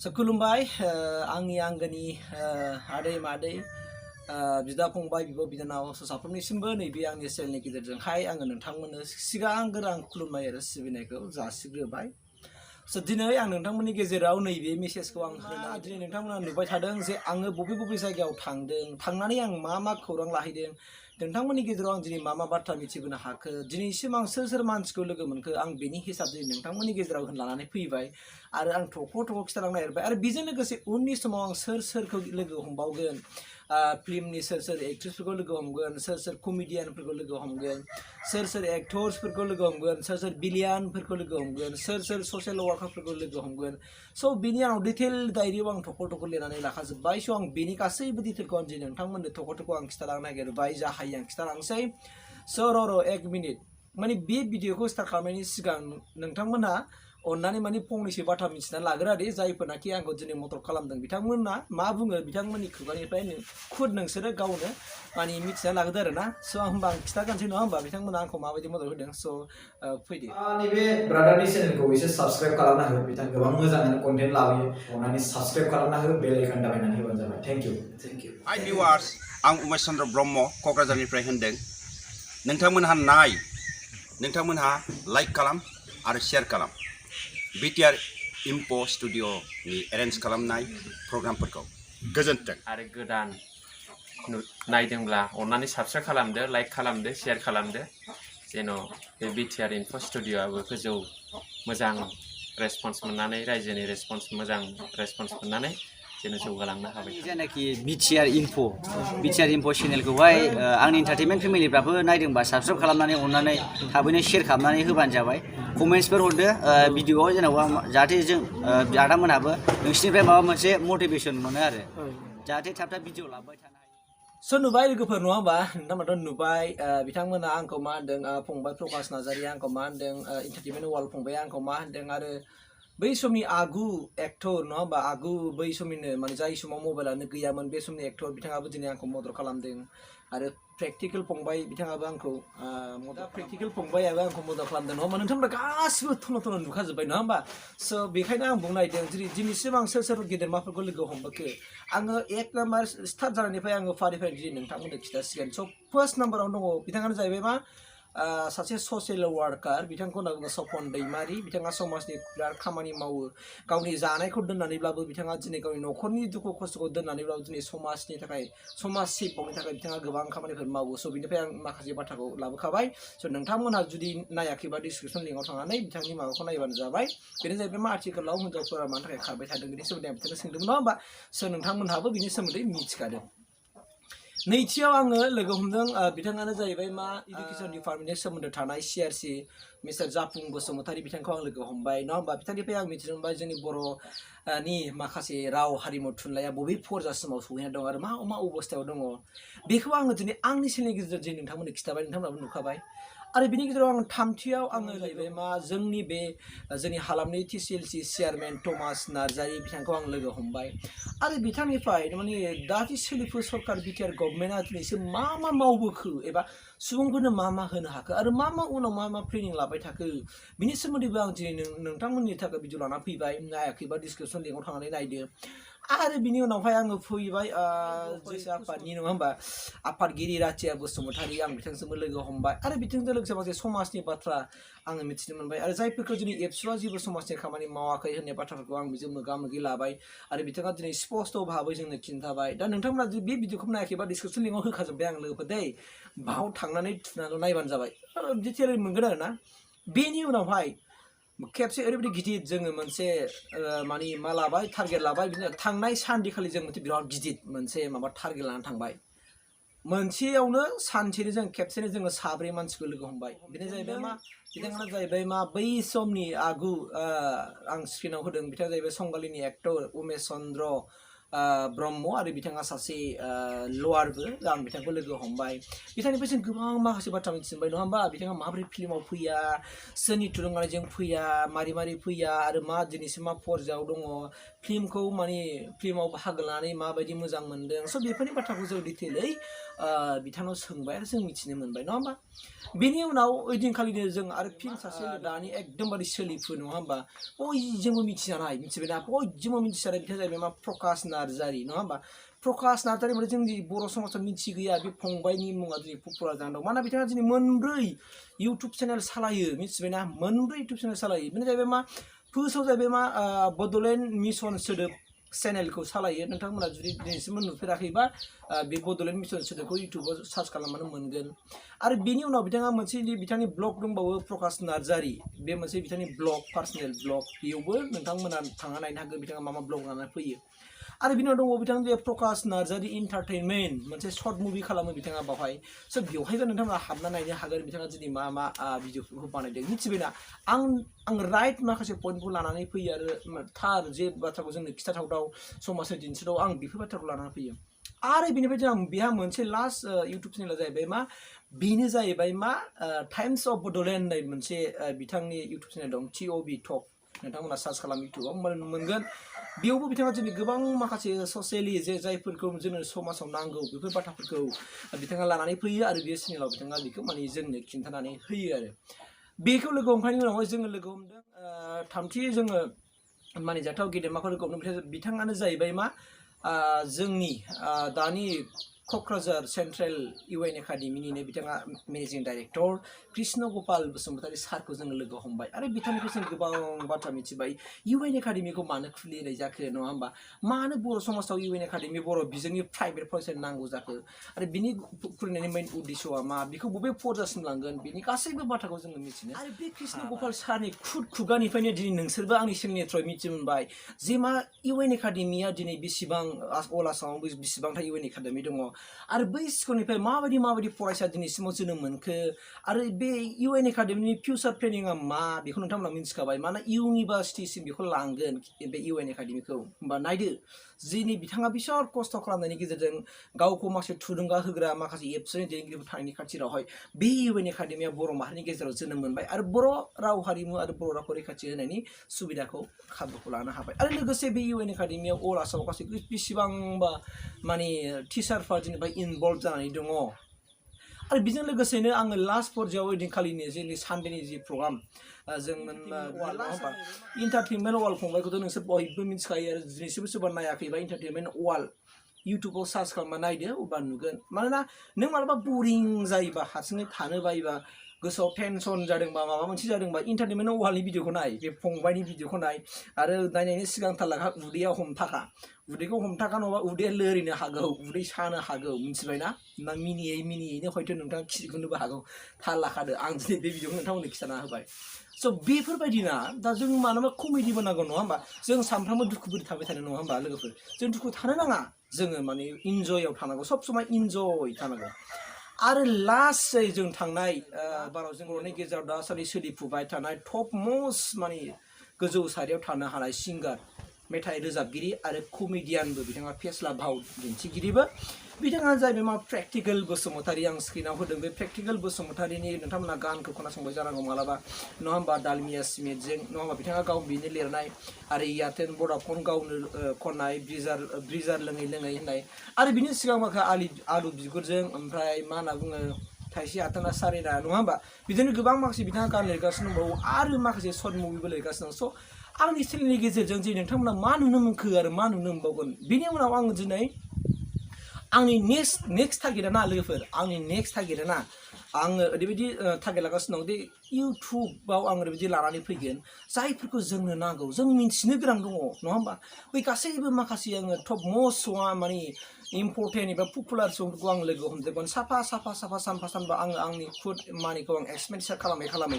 खुलुमबाय आंनि आंगोनि आदै मादै बिदा फंबाय बिब' बिनानाव साफ्रोमनिसिमबो नैबे आंनि चेनेलनि गेजेरजोंहाय आङो नोंथांमोननो सिगांग्रो आं खुलुमनाय आरो सिबिनायखौ जासिग्रोबाय। दिनै आं नोंथांमोननि गेजेराव नैबे मेसेजखौ आं होनो दिनै नोंथांमोना नुबाय थादों जे आङो बबे बबे जायगायाव थांनानै आं मा खौरां लाहैदों, नोंथांमोननि गेजेराव आं दिनै मा बाथ्रा मिथिबोनो हाखो, दिनैसिम आं सोर मानसिखौ लोगो मोनखो, आं बेनि हिसाब दिनै नोंथांमोननि गेजेराव लानानै फैबाय आरो आं थख' खिथालांनो नागिरबाय आरो बेजों लोगोसे उननि समाव आं सोरखौ लोगो हमबावगोन, फिल्मनि सोर एक्ट्रेसफोरखौ लोगो हमगोन, सोर कमेडियानफोरखौ लोगो हमगोन, सोर एक्टर्सफोरखौ लोगो हमगोन, सोर बिलियानफोरखौ लोगो हमगोन, सोर ससियेल वार्कारफोरखौ लोगो हमगोन। बेनि आंनाव डिटेल डायरियाव आं थख' लिरनानै लाखाजोब्बाय। आं बेनि गासैबो डिटेलखौ आं दिनै नोंथांमोननो थख' आं खिथालांनो नागिरबाय, जा हायो आं खिथालांसै। र' एक मिनिट, माने बे भिडिअखौ स्टार्ट खालामनायनि सिगां नोंथांमोनहा अन्नानै माने फंनैसो बाथ्रा मिथिना लाग्रोआदि जायफोरनाखि आंखौ दिनै मदद खालामदों बिथांमोना मा बुङो, बिथांमोननि खुगानिफ्राय खुद नोंसोरो गावनो माने मिथिना लाग्रोदो आरो ना। आं होमबा आं खिथागानोसै नङा होमबा बिथांमोना आंखौ माबायदि मदद होदों। फैदो नैबे ब्रादारनि चेनेलखौ एसे साबस्क्राइब खालामना हो, बिथां गोबां मोजाङैनो कन्टेन्ट लाबोयो। अन्नानै साबस्क्राइब खालामना हो, बेल आइकन दाबायनानै होबानो जाबाय। Thank you. हाय भिउवार्स, आं उमेश चन्द्र ब्रह्म क'क्राझारनिफ्राय होनदों। नोंथांमोनहा लाइक खालाम आरो शेयार खालाम बिटिआर इनफ' स्टुडिअ'नि एरेन्ज खालामनाय प्रग्रामफोरखौ। गोजोन्थों। आरो गोदान नायदोंब्ला अन्नानै साबस्क्राइब खालामदो, लाइक खालामदो, शेयार खालामदो, जेन' बे बिटिआर इनफ' स्टुडिअ'आबो गोजौ मोजां रेसपन्स मोननानै, रायजोनि मोजां रेसपन्स मोननानै जेन' जौगालांनो हाबाय। जायनाखि बिटिआर इनफ' चेनेलखौहाय आंनि एन्टारटेनमेन्ट फेमिलिफ्राबो नायदोंबा साबस्क्राइब खालामनानै अन्नानै थाबैनो शेयार खालामनानै होबानो जाबाय। कमेन्ट्सफोर हरदो भिडिअ'आव, जेनेबा जाहाथे जों आदामोनहाबो नोंसिनिफ्राय माबा मोनसे मटिभेसन मोनो आरो जाहाथे थाब भिडिअ लाबोबाय थानो हायो। नुबाय लोगोफोर नङा होमबा, नोंथांमोनाथ' नुबाय बिथांमोना आंखौ मा होनदों, फंबाय प्रकाश नार्जारिया आंखौ मा होनदों, एन्टारटेनमेन्ट वार्ल्ड फंबाया आंखौ मा होनदों, आरो बै समनि आगु एक्टर नङा होमबा, आगु बै समनिनो माने जाय समाव मबाइलानो गैयामोन बे समनि एक्टर बिथाङाबो दिनै आंखौ मदद खालामदों। आरो प्रेक्टिकेल फंबाय बिथाङाबो आंखौ प्रेक्टिकेल फंबायाबो आंखौ मदद खालामदों नङा होमबा। नोंथांमोना गासिबो थन' नुखाजोब्बाय नङा होमबा। बेखायनो आं बुंनो नागिरदों दिनैसिम आं सोर गेदेरमाफोरखौ लोगो हमबोखो, आङो एक नाम्बार स्टार्ट जानायनिफ्राय आङो फारि दिनै नोंथांमोननो खिथासिगोन। फार्स्ट नाम्बारावनो दङ बिथाङानो जाहैबाय मा, सासे ससियेल वार्कार, बिथांखौ होनना बुङो सपन दैमारि। बिथाङा समाजनि बिराद खामानि मावो, गावनि जानायखौ दोननानैब्लाबो बिथाङा दिनै गावनि न'खरनि दुखु खस्थ'खौ दोननानैब्लाबो दिनै समाजनि थाखाय, समाज सिबिनायनि थाखाय बिथाङा गोबां खामानिफोर मावो। बेनिफ्राय आं माखासे बाथ्राखौ लाबोखाबाय। नोंथांमोनहा जुदि नायाखैबा डिसक्रिपसन लिंकआव थांनानै बिथांनि माबाखौ नायबानो जाबाय। बेनो जाहैबाय मा, आथिखालाव हिनजावफोरा मानि थाखाय खारबाय थादों बेनि सोमोन्दै आं बिथांखौ सोंदोंमोन नङा होमबा। नोंथांमोनहाबो बिनि सोमोन्दै मिथिखादों। नैथियाव आङो लोगो हमदों, बिथाङानो जाहैबाय मा, इडुकेसन डिपार्टमेन्टनि सोमोन्दो थानाय CRC मिस्टार जाफुं बसुमतारी, बिथांखौ आं लोगो हमबाय नङा होमबा। बिथांनिफ्राय आं मिथिनो मोनबाय जोंनि बर'नि माखासे राव हारिमु थुनलाइया बबे फरजासिमाव सहैना दं आरो मा अबस्थायाव दङ। बेखौ आङो दिनै आंनि चेनेलनि गेजेरजों नोंथांमोननो खिथाबाय, नोंथांमोनाबो नुखाबाय। आरो बिनि गेजेराव आं थामथियाव आङो जाहैबाय मा, जोंनि हालामनि TCLC चेयारमेन थमास नार्जारि, बिथांखौ आं लोगो हमबाय। आरो बिथांनिफ्राय माने दा सोलिफु सरकार बिटिआर गभर्नमेन्टआ दिनैसिम मा मावबोखो एबा सुबुंफोरनो मा होनो हाखो आरो उनाव मा प्लेनिं लाबाय थाखो, बिनि सोमोन्दैबो आं दिनै नोंथांमोननि थाखाय भिडिअ लाना फैबाय। नायाखैबा डिसक्रिपसन लिंकआव थांनानै नायदो। आरो बिनि उनावहाय आङो फैबाय जेसे आफादनि नङा होमबा, आफादगिरि राथिया बसुमतारी, आं बिथांजोंबो लोगो हमबाय। आरो बिथांजों लोगोसे माखासे समाजनि बाथ्रा आङो मिथिनो मोनबाय आरो जायफोरखौ दिनै एबसुआ जेबो समाजनि खामानि मावाखै होननाय बाथ्राफोरखौ आं बेजों मोगा मोगि लाबाय। आरो बिथाङा दिनै स्पस्ट' भाबै जोंनो खिन्थाबाय। दा नोंथांमोना जुदि बे भिडिअखौ नायाखैबा डिसक्रिपसन लिंकआव होखाजोब्बाय आं लोगोफोर दै, बाव थांनानै थुनानै नायबानो जाबाय, डिटेलै मोनगोन आरो ना। बेनि उनावहाय खेबसे ओरैबायदि गिदिर जोङो मोनसे माने मा लाबाय, टारगेट लाबाय। बिदिनो थांनाय सानदेखालि जों मोनसे बिराद गिदिर मोनसे माबा टारगेट लानानै थांबाय। मोनसेयावनो सानसेनो जों खेबसेनो जोङो 7 मानसिखौ लोगो हमबाय। बेनो जाहैबाय मा, बिथाङानो जाहैबाय मा, बै समनि आगु आं स्क्रिनाव होदों, बिथाङा जाहैबाय संगालिनि एक्टर उमेश चन्द्र ब्रह्म आरो बिथाङा सासे लवारबो आं बिथांखौ लोगो हमबाय बिथांनिफ्राय जों गोबां माखासे बाथ्रा मिथिबाय नङा होमबा बिथाङा माबोरै फिल्माव फैया सोरनि थुलुंगानायजों फैया मारै फैया आरो मा दिनैसिम मा फर्जायाव दङ फिल्मखौ माने फिल्माव बाहागो लानानै माबायदि मोजां मोनदों स' बेफोरनि बाथ्राखौ जों डिटेलै बिथांनाव सोंबाय आरो जों मिथिनो मोनबाय नङा होमबा बेनि उनाव ओइदिनखालिनो जों आरो फिन सासे दानि एकदमबारे सोलिफु नङा होमबा बयजोंबो मिथिजानाय मिथिबायना बयजोंबो मिथिजानाय बिथाङा जाहैबाय मा प्रकाश नार्जारि नङा होमबा प्रकाश नार्जारि माने जोंनि बर' समाजाव मिथिगैया बे फंबायनि मुङा दिनै पपुलार जानानै दं मानोना बिथाङा दिनै मोनब्रै इउटुब चेनेल सालायो मिथिबायना मोनब्रै इउटुब चेनेल सालायो बेनो जाहैबाय मा फार्स्टआव जाहैबाय मा बड'लेण्ड मिसन सोदोब चेनेलखौ सालायो नोंथांमोना जुदि दिनैसिमबो नुफेराखैबा बे बड'लेण्ड मिसन सोदोबखौ इउटुबाव सार्च खालामबानो मोनगोन आरो बेनि उनाव बिथाङा मोनसे बिथांनि ब्लग दंबावो प्रकाश नार्जारि बे मोनसे बिथांनि ब्लग पार्सनेल ब्लग बेयावबो नोंथांमोना थांना नायनो हागोन बिथाङा मा ब्लग लानानै फैयो आरो बिनि उनाव दङ बिथां बे प्रकाश नार्जारि इन्टारटेनमेन्ट मोनसे सर्ट मुभि खालामो बिथाङा बावहाय स' बेवहायबो नोंथांमोना हाबना नायनो हागोन बिथाङा दिनै मा भिडिअफोरखौ बानायदों मिथिबायना आं राइट माखासे पइन्टखौ लानानै फैयो आरो थार जे बाथ्राखौ जोंनो खिथाथावथाव समाजनि दिन्थिथाव आं बेफोर बाथ्राखौ लानानै फैयो आरो बेनिफ्राय जों बेहा मोनसे लास्ट इउटुब चेनेला जाहैबाय मा बेनो जाहैबाय मा टाइम्स अफ बड'लेण्ड होननाय मोनसे बिथांनि इउटुब चेनेल दं TOB टप नोंथांमोना सार्च खालाम इउटुबाव मोनगोन बेयावबो बिथाङा दिनै गोबां माखासे ससियेलि जे जायफोरखौ जोंनो समाजाव नांगौ बेफोर बाथ्राफोरखौ बिथाङा लानानै फैयो आरो बे चेनेलाव बिथाङा बेखौ माने जोंनो खिन्थानानै होयो आरो बेखौ लोगो हमखांनायनि उनावहाय जोङो लोगो हमदों थामथि जोङो मानिजाथाव गेदेमाखौ लोगो हमदों बिथाङानो जाहैबाय मा जोंनि दानि क'क्राझार सेन्ट्रेल UN एकाडेमिनिनो बिथाङा मेनेजिं डाइरेक्टर कृष्ण गपाल बसुमतारी सारखौ जोङो लोगो हमबाय आरो बिथांनिफ्राय जों गोबां बाथ्रा मिथिबाय UN एकाडेमिखौ मानो खुलिनाय जाखो नङा होमबा मानो बर' समाजाव UN एकाडेमि बर' बिजोंनि प्राइभेट फरायसालि नांगौ जाखो आरो बिनि खुलिनायनि मेइन उद्देश्यआ मा बेखौ बबे फर्जासिम लांगोन बिनि गासैबो बाथ्राखौ जोङो मिथिनो आरो बे कृष्ण गपाल सारनि खुगानिफ्रायनो दिनै नोंसोरबो आंनि चेनेलनि थ्रुयै मिथि मोनबाय जे मा UN एकाडेमिया दिनै बेसेबां अल आसामाव बेसेबांथा UN एकाडेमि दङ आरो बै स्कुलनिफ्राय माबायदि फरायसा दिनैसिमाव जोनोम मोनखो आरो बे UN एकाडेमिनि फिउचार प्लेनिंआ मा बेखौ नोंथांमोना मिथिखाबाय मानोना इउनिभार्सिटिसिम बेखौ लांगोन बे UN एकाडेमिखौ होमबा नायदो दिनै बिथाङा बिराद खस्थ' खालामनायनि गेजेरजों गावखौ माखासे थुलुंगा होग्रा माखासे एबसुनि दैदेनगिरिफोर थानायनि खाथियावहाय बे UN एकाडेमिया बर' माहारिनि गेजेराव जोनोम मोनबाय आरो बर' राव हारिमु आरो बर' रावखौ रैखाथि होनायनि सुबिदाखौ खाबुखौ लानो हाबाय आरो लोगोसे बे UN एकाडेमियाव अल आसामाव गासै बेसेबांबा माने टिचारफ्रा जेनेबा इनभल्भ जानानै दङ आरो बेजों लोगोसेनो आङो लास्ट पर्यायाव ओइदिनखालिनि जोंनि सानडेनि जि प्रग्राम जों वाल नङा होमबा इन्टारटेनमेन्ट वाल फंबायखौथ' नोंसोर बयबो मिथिखायो आरो दिनैसिमबो सोरबा नायाखैबा इन्टारटेनमेन्ट वाल इउटुबाव सार्च खालामना नायदो अब्ला नुगोन मानोना नों मालाबा बरिं जायोबा हारसिङै थानो बायोबा गोसोआव टेनसन जादोंबा माबा मोनसे जादोंबा इन्टारटेनमेन्ट वालनि भिडिअखौ नाय बे फंबायनि भिडिअखौ नाय आरो नायनायनि सिगां थारलाखा उदैया हमथाखा उदैखौ हमथाखा नङाबा उदैया लोरिनो हागौ उदै सानो हागौ मिथिबायना ना मिनियैनो हयथ' नोंथाङा खिगुनोबो हागौ थाल लाखादो आं दिनै बे भिडिअखौ नोंथांमोननो खिथाना होबाय स' बेफोरबायदिना दा जों मानोबा कमेडिबो नांगौ नङा होमबा जों सानफ्रामबो दुखुबो थाबाय थानो नङा होमबा लोगोफोर जों दुखु थानो नाङा जोङो माने इन्जयआव थानांगौ सब समाय इन्जय थानांगौ आरो लास्टै जों थांनाय बाराव जों बर'नि गेजेराव दासान्दि सोलिफुबाय थानाय टप मस्ट माने गोजौ सारियाव थानो हानाय सिंगार मेथाइ रोजाबगिरि आरो कमेडियानबो बिथाङा फेस्ला भाव दिन्थिगिरिबो बिथाङा जाहैबाय मा प्रेक्टिकेल बसुमतारी आं स्क्रिनाव होदों बे प्रेक्टिकेल बसुमतारीनि नोंथांमोना गानखौ खोनासंबाय जानांगौ मालाबा नङा होमबा दालमिया सिमेन्टजों नङा होमबा बिथाङा गाव बिनो लिरनाय आरो एयारटेल भडाफन गावनो खननाय ब्रिजार लोङै होननाय आरो बिनि सिगां माखासे आलु बिगुरजों ओमफ्राय मा होनना बुङो थाइसे आथोना सारेना नङा होमबा बिदिनो गोबां माखासे बिथाङा गान लिरगासिनो दंबावो आरो माखासे सर्ट मुभिबो लिरगासिनो दं स' आंनि चेनेलनि गेजेरजों जे नोंथांमोना मा नुनो मोनखो आरो मा नुनो मोनबावगोन बेनि उनाव आङो दिनै आंनि नेक्स्ट टारगेटआ ना लोगोफोर आंनि नेक्स्ट टारगेटआ ना आङो ओरैबायदि टारगेट लागासिनो दं दे इउटुबाव आं ओरैबायदि लानानै फैगोन जायफोरखौ जोंनो नांगौ जों मिन्थिनो गोनां दङ नङा होमबा बै गासैबो माखासे आङो टप मस्ट सङा माने इम्परटेन्ट एबा पपुलार सुबुंफोरखौ आं लोगो हमजोबगोन साफा सानफा सानफा आङो आंनि खुद मानिखौ आं एक्सपेन्डिचार खालामै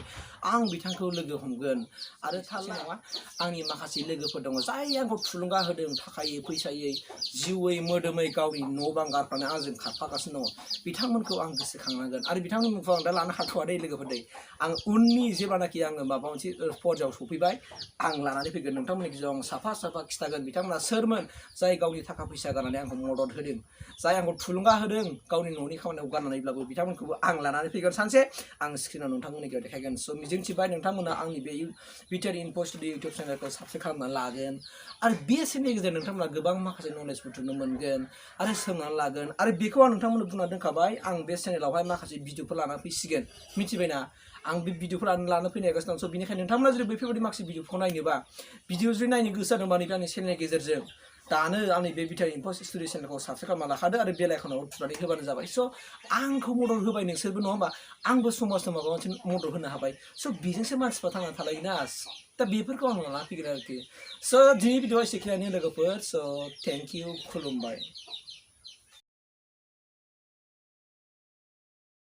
आं बिथांखौ लोगो हमगोन आरो थाल नङा आंनि माखासे लोगोफोर दङ जाय आंखौ थुलुंगा होदों थाखायै फैसायै जिउयै मोदोमै गावनि न' बां गारनानै आंजों खारफागासिनो दङ बिथांमोनखौ आं गोसोखांनांगोन आरो बिथांमोननि मुंखौ आं दा लानो हाथ'वा दै लोगोफोर दै आं उननि जेब्लानाखि आङो माबा मोनसे पर्यायाव सफैबाय आं लानानै फैगोन नोंथांमोननि गेजेराव साफा साफा खिथागोन बिथांमोना सोरमोन जाय गावनि थाखा फैसा गारनानै आंखौ मदद होदों जाय आंखौ थुलुंगा होदों गावनि न'नि खामानियाव गारनानैब्लाबो बिथांमोनखौबो आं लानानै फैगोन सानसे आं स्क्रिनाव नोंथांमोननि गेजेराव देखायगोन स' मिजिंथिबाय नोंथांमोना आंनि बे बिटिआर इनफो स्टुडिअ इउटुब चेनेलखौ साबस्क्राइब खालामनानै लागोन आरो बे चेनेलनि गेजेरजों नोंथांमोना गोबां माखासे नलेज बुथुमनो मोनगोन आरो सोंनानै लागोन आरो बेखौ आं नोंथांमोननो बुंना दोनखाबाय आं बे चेनेलावहाय माखासे भिडिअफोर लाना फैसिगोन मिथिबायना आं बे भिडिअफोर लाना फैनायगासिनो दं स' बेनिखायनो नोंथांमोना जुदि बेफोरबायदि माखासे भिडिअखौ नायनोबा भिडिअ जुदि नायनो गोसो जादोंबा नैबे आंनि चेनेलनि गेजेरजों दानो आंनि बे बिटिआर इनफो स्टुडिअ चेनेलखौ साबस्क्राइब खालामना लाखादो आरो बेल आइकनाव थुनानै होबानो जाबाय स' आंखौ मदद होबाय नोंसोरबो नङा होमबा आंबो समाजनो माबा मोनसे मदद होनो हाबाय स' बेजोंसो मानसिफ्रा थांनानै थालायोना दा बेफोरखौ आं लाना फैगोन आरोखि स' दिनै भिडिअआ एसेखिनियानो लोगोफोर स' थेंक इउ खुलुमबाय